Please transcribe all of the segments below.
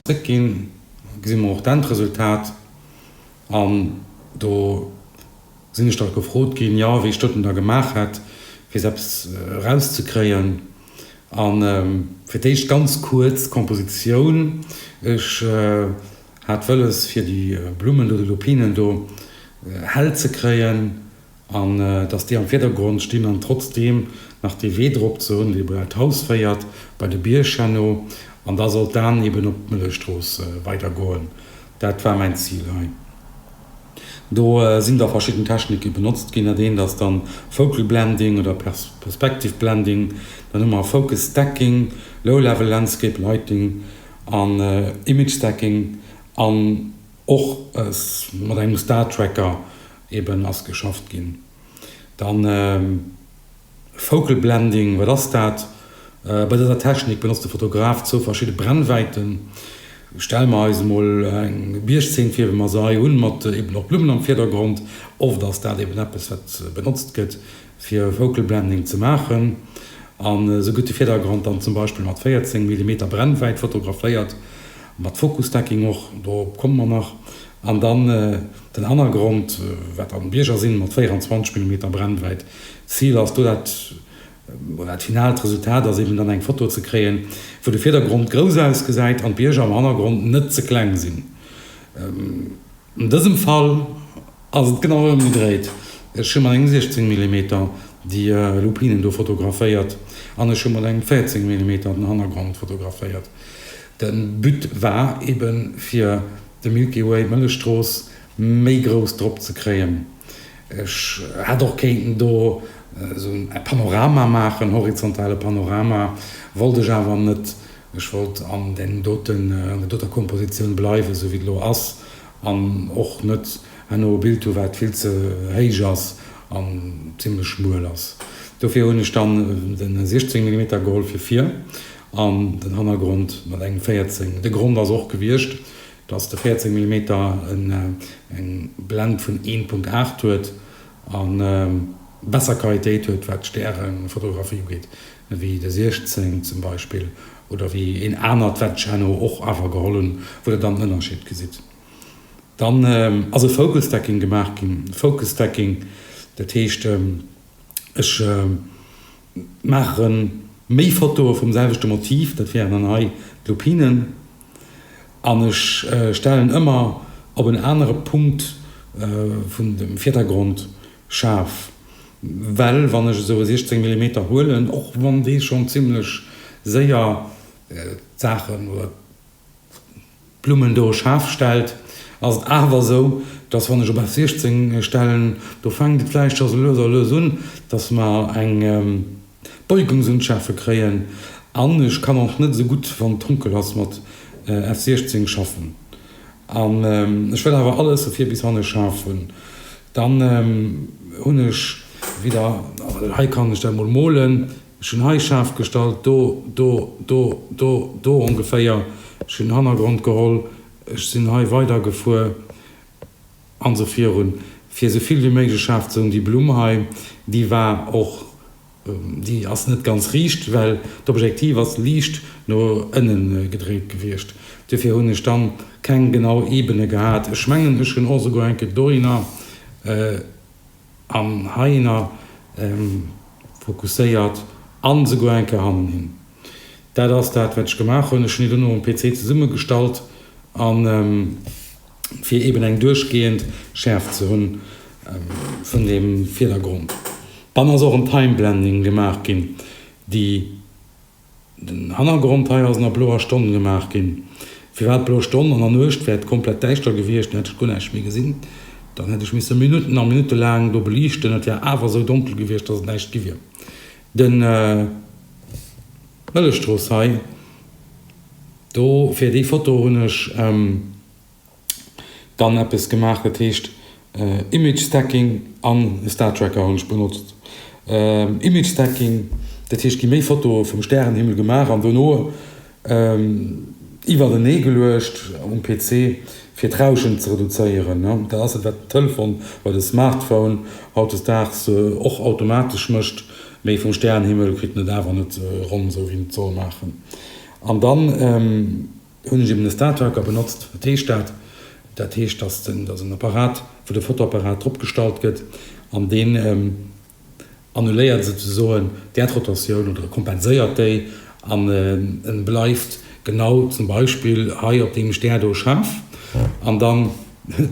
Zréckginn, gesi mer och d'Endresultat. An do sinn ech da gefrot ginn, jo, wéi ech dat denn da gemaach hätt, fir esou eppes erauszekréien. A fir d'éischt ganz kuerz d'Kompositioun. Ech hat wëlles, fir déi Blummen do, déi Lupinen do hell ze kréien. An dass déi am Virdergrond stinn an trotzdeem nach dee Wee drop ze hunn, dee bei d'Haus féiert, bei de Bierg herno. An da sollt d'An eben op d'Mëllechstrooss weidergoen. Dat war mäin Zil hei. Do sinn da verschidden Technike benotzt ginn. Dat eent ass dann Focal Blending oder Perspective Blending. Dann hu mer Focus Stacking, Low Level Landscape Lighting an Image Stacking an och mat engem Star Tracker Eben ass geschafft ginn. Dann Focal Blending, wat ass dat? Bei dëser Technik benotzt de Fotograf zwou verschidde Brennwäiten. Stelle mer eis emol eng Biergzeen vir, wéi mer se hei hunn, mat eben och Blummen am Virdergrond. Oft ass dat eben eppes, wat benotzt gëtt, fir Focal Blending ze maachen. An esou gëtt de Virdergrond dann zum Beispill mat 14 Millimeter Brennwäit fotograféiert, mat Focus Stacking och, dorop komme mer nach. An dann den Hannergrond, wat dann Bierger sinn, mat 24 Millimeter Brennwäit. D'Zil ass do dat, oder dat finaalt Resultat ass eben dann eng Foto ze kréien, wou de Virdergrond grouss ausgesäit an d'Bierger am Hannergrond net ze kleng sinn. An dësem Fall ass et genau ëmgedréit, ech hu mat engem 16 Millimeter déi Lupinen do fotograféiert an ech hu mat engem 14 Millimeter den Hannergrond fotograféiert. De But war eben fir de Milky Way, d'Mëllechstrooss, méi grouss drop ze kréien. Ech hätt och kéinten do esou e Panorama maachen, horizontale Panorama, wollt ech awer net. Ech wollt an deem doten, an der doter Kompositioun bleiwen, esou wéi et elo ass, an och net herno e Bild hu wat vill ze héich ass an zimlech schmuel ass. Dofir hunn ech dann den 16 Millimeter geholl fir vir an den Hannergrond mat engem 14. De Grond ass och gewiescht, dass de 14 Millimeter eng Blend vun 1.8 huet a besser Qualitéit huet wat d'Stärenfotografie ugeet wéi de 16 zum Beispill oder wéi een anert wat ech herno och awer geholl hunn, wou der dann den Ënnerscheed gesitt. Dann ass e Focal Stacking gemaach ginn. Focus Stacking, dat heescht ech maache méi Fotoe vum selwechte Motiv, dat wären dann hei d'Lupinen, an ech stellen ëmmer op en anere Punkt vun dem Virdergrond schaarf, well wann ech esou e 16 Millimeter huelen, och wann dee schonn zimlech séier d'Saachen oder d'Blummen do schaarf stellt, ass et awer esou, dass wann ech op F16 stellen, do fänkt et vläicht scho sou lues a lues un, dass mer eng Beugungsunschärfe kréien an ech kann och net esou gutt, wann et donkel ass, mat F16 schaffen. An ech wëll awer alles vu vir bis hanne schaarf hunn. Dann hunn ech wieder, hei kann ech dat mol molen, Ech hunn hei schaarf gestallt, do, do, do, do, do ongeféier. Ech hunn den Hannergrond geholl, ech sinn hei weidergefuer an esou virun, fir esou vill wéi méiglech schaarf ze hunn. Déi Blumm hei, déi war och, déi ass net ganz riicht, well d'Objektiv ass liicht no ënne gedréit gewiescht. Duerfir hunn ech dann keng genau Ebene gehat. Ech mengen, ech hunn och esouguer eng Kéier dohinner. An heihinner fokusséiert an souguer eng Kéier hannenhin. Dat ass dat, wat ech gemaach hunn. Ech hunn déi dono um PC zesummegestallt an fir eben eng duerchgehend Schäerft ze hunn vun deem Virdergrond. Dann ass och en Time Blending gemaach ginn, déi. Den Hannergrond hei ass an der bloer Stonn gemaach ginn. Firwat blo Stonn? An der Nuecht wär et komplett däischter gewiescht, dann hätt ech guer näischt méi gesinn. Dann hätt ech misse Minutten a Minutte laang do beliichten, et wär awer esou donkel gewiescht, dass et näischt gi wier. Den Mëllechstrooss hei, do fir déi Foto hunn ech. Dann eppes gemaach, dat heescht Image Stacking an e Star Tracker hunn ech benotzt. Image Stacking, dat heescht gi méi Fotoe vum Stärenhimmel gemaach an dono iwwertenee geluecht um PC fir d'Rauschen ze reduzéieren. Dat ass et wat den Telefon oder de Smartphone hautdesdaags och automatesch mécht, mee vum Stärenhimmel kritt en et awer net ronn esou wéi en et soll maachen. An dann. hunn ech eben e Star Tracker benotzt. Wat heescht dat? Dat heescht, dass den, dass en Apparat, wou de Fotoapparat drop gestallt gëtt an deen annuléiert esouzesoen d'Äerdrotatioun oder kompenséiert déi an en bleift genau zum Beispill hei op deem Stär do schaarf an dann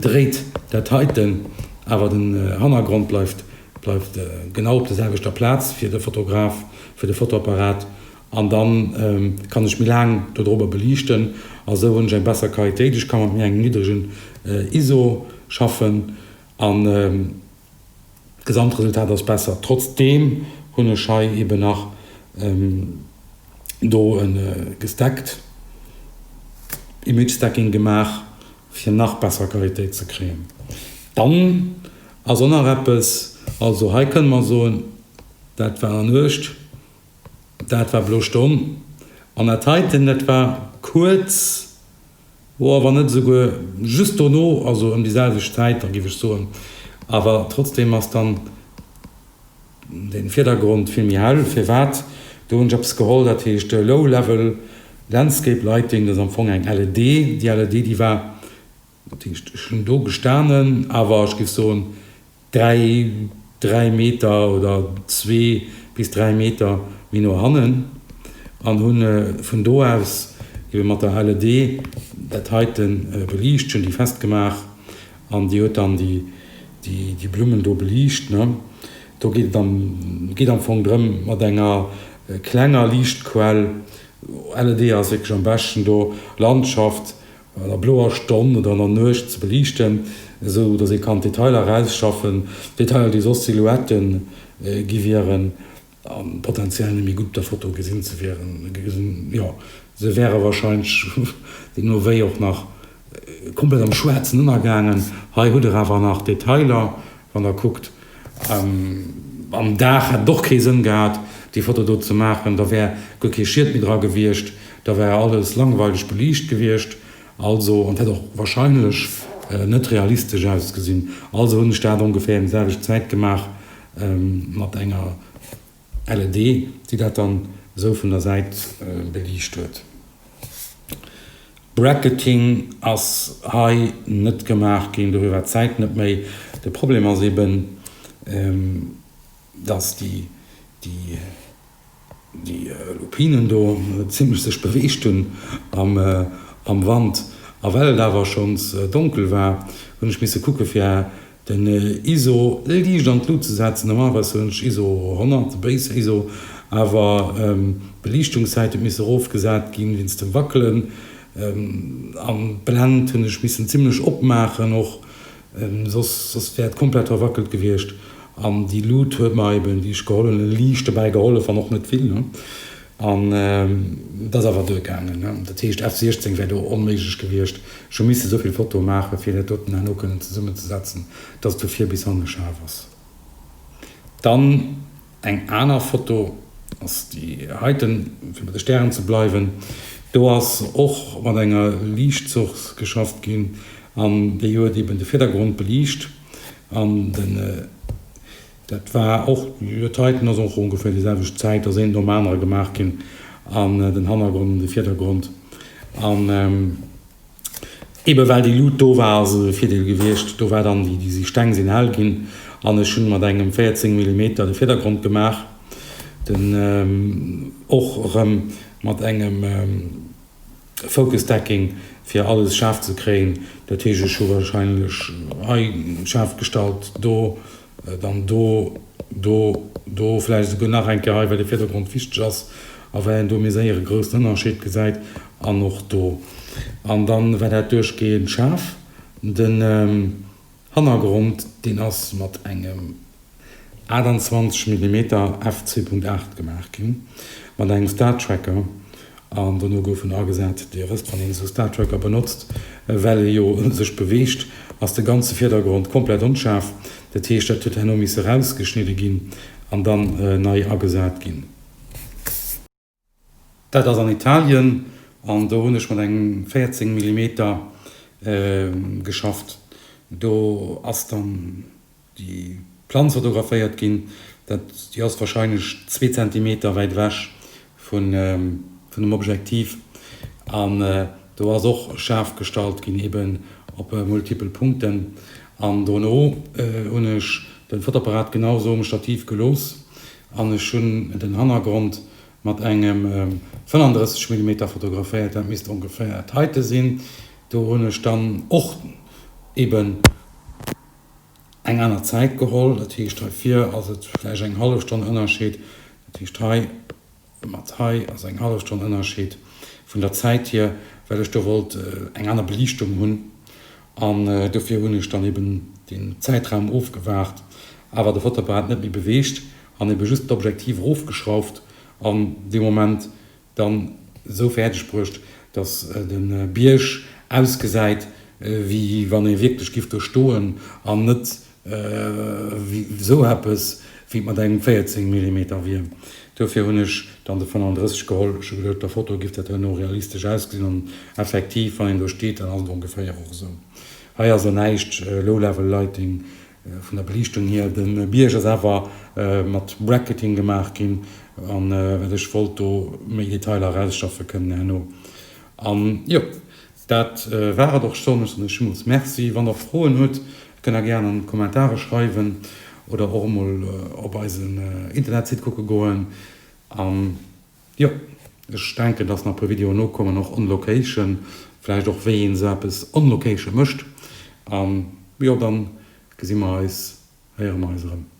dréit dat heiten awer den Hannergrond bleift bleift genau op der selwechter Plaz fir de Fotograf, fir de Fotoapparat an dann kann ech méi laang do drobber beliichten a sou hunn ech eng besser Qualitéit. Ech ka mat méi engem niddregen ISO schaffen an d'Gesamtresultat ass besser. Trotzdeem hunn ech hei eben nach do e gestackt Image Stacking gemaach fir nach besser Qualitéit ze kréien. Dann ass och nach eppes, also hei kënne mer soen, dat war an Nuecht. Dat war blo Stonn. An dat heiten, dat war kuerz, oh, wann net esouguer just dono, also ëm déi selwecht Zäit da géif ech soen. Awer trotzdeem ass dann de Virdergrond vill méi hell. Firwat? Do hunn ech eppes geholl, dat heescht Low Level Landscape Lighting. Dat ass am Fong eng LED. Déi LED, déi war, dat heescht, ech hunn do gestanen, awer ech géif soen, 3, 3 Meter oder 2 bis 3 Meter méi no hannen an hu vun do aus ebe mat der LED dat heite beliicht. Ech hunn déi festgemaach an déi huet dann déi, déi Blummen do beliicht. Do geet et am, geet am Fong drëm mat enger klenger Liichtquell, LED ass wierklech am beschten do, Landschaft An der bloer Stonn oder an der Nuecht ze beliichten, esou dass ee kann d'Detailer erausschaffen, Detailer déi soss Silhouette gi wieren a potenziell net méi gutt op der Foto gesinn ze wieren. Jo, se wäre wahrscheinlech deemno wéi och nach komplett am Schwaarzen ënnergaangen. Hei hutt der awer nach Detailer, wann der kuckt. Am Dag hätt et och kee Sënn gehat, déi Foto do ze maachen, da wär guer kee Schiet méi dra gewiescht, da wär alles langweileg beliicht gewiescht, also, an et hätt och wahrscheinlech net realistesch ausgesinn. Also hunn ech dat ongeféier ëm déi selwecht Zäit gemaach mat enger LED, déi dat dann esou vun der Säit beliicht huet. Bracketing ass hei net gemaach ginn, dofir war d'Zäit net méi. De Problem ass eben, dass déi Lupinen do zimlech sech beweegt hunn am Wand. A well et awer schonns donkel war, hunn ech misse kucke fir Den ISO liicht an d'Lut ze setzen, normalerweis hunn ech ISO 100, de Base ISO, awer d'Beliichtungszäit huet misse erofgesat ginn wéinst dem Wackelen an d'Blend hunn ech missen zimlech opmaachen och, soss soss wär et komplett verwackelt gewiescht an déi Lut huet mer eben, déi ech geholl hunn, liicht dobäi gehollef, wann och net vill. An et ass awer duergaangen. Dat heescht, F 16 wär do onméiglech gewiescht. Ech hu misse souvill Fotoe maachen, fir dat doten herno kënnen zesummenzesetzen, dass et vu vir bis hanne schaarf ass. Dann eng aner Foto ass déi heiten, fir bei de Stären ze bleiwen. Do ass och mat enger Liichtsource geschafft ginn an déi huet eben de Virdergrond beliicht an den. Dat war och, dat heiten ass och ongeféier déi selwecht Zäit, ass eent nom anere gemaach ginn an den Hannergrond an de Virdergrond. An eebe well déi Lut do war, ass et e Virdeel gewiescht. Do war dann déi, déi Steng sinn hell ginn an ech hunn mat engem 14 Millimeter de Virdergrond gemaach, den och erëm mat engem, Focus Stacking fir alles schaarf ze kréien, dat heescht ech hu wahrscheinlech hei schaarf gestallt, do, dann do, do, do, vläicht esouguer nach eng Kéier hei well de Virdergrond wichteg ass a well een do méi séier e groussen Ënnerscheed gesäit an och do. An dann war dat duerchgehend schaarf. Den Hannergrond deen ass mat engem 28 Millimeter f 2.8 gemaach ginn, mat engem Star Tracker, an dono gouf en agesat. Dir wësst, wann een esou Star Tracker benotzt, well e jo sech beweegt, ass de ganze Virdergrond komplett onschaarf. Dat heescht, dat huet herno misse rausgeschnidde ginn an dann nei agesat ginn. Dat ass an Italien an do hunn ech mat engem 14 Millimeter geschafft. Do ass dann déi Planz fotograféiert ginn. Dat, déi ass wahrscheinlech zwee Zentimeter wäit ewech vun dem Objektiv. An. Do ass och schaarf gestallt ginn, eben op multipel Punkten. An dono hunn ech den Fotoapparat genau esou um Stativ gelooss an ech hunn den Hannergrond mat engem 35 Millimeter fotograféiert. Dat misst ongeféier dat heite sinn. Do hunn ech dann och eben eng aner Zäit geholl. Dat heescht hei vir ass et vläicht eng hallef Stonn Ënnerscheed. Dat heescht hei Mat hei ass eng hallef Stonn Ënnerscheed vun der Zäit hier, well ech do wollt eng aner Beliichtung hunn an dofir hunn ech dann eben den Zäitraum ofgewaart, awer de Fotoapparat net méi beweegt an eben just d'Objektiv erofgeschrauft an dee Moment dann esou fäerdeg bruecht, dass de Bierg ausgesäit wéi wann ee wierklech giff do stoen an net Esou eppes wéi et mat engem 14 Millimeter wier. Dofir hunn ech dann de 35 geholl. Ech hu geduet, op der Foto giff dat herno realistesch ausgesinn an effektiv, wann een do steet, dann ass et ongeféier och esou. Hei ass elo näischt Low Level Lighting vun der Beliichtung hier. De Bierg ass awer mat Bracketing gemaach ginn an well ech wollt do méi Detailer erausschaffe kënnen herno. An jo. Dat war et och schonn. Ech soen iech villmools Merci. Wann der Froen hutt, kënnt der gären an d'Kommentare schreiwen oder och emol op eisen Internetsite kucke goen. An jo, ech denken, dass nach e puer Videoen nokommen, och on location, vläicht och wéi een esou eppes on location mécht. An jo, dann gesi mer eis, héiere mer eis erëm.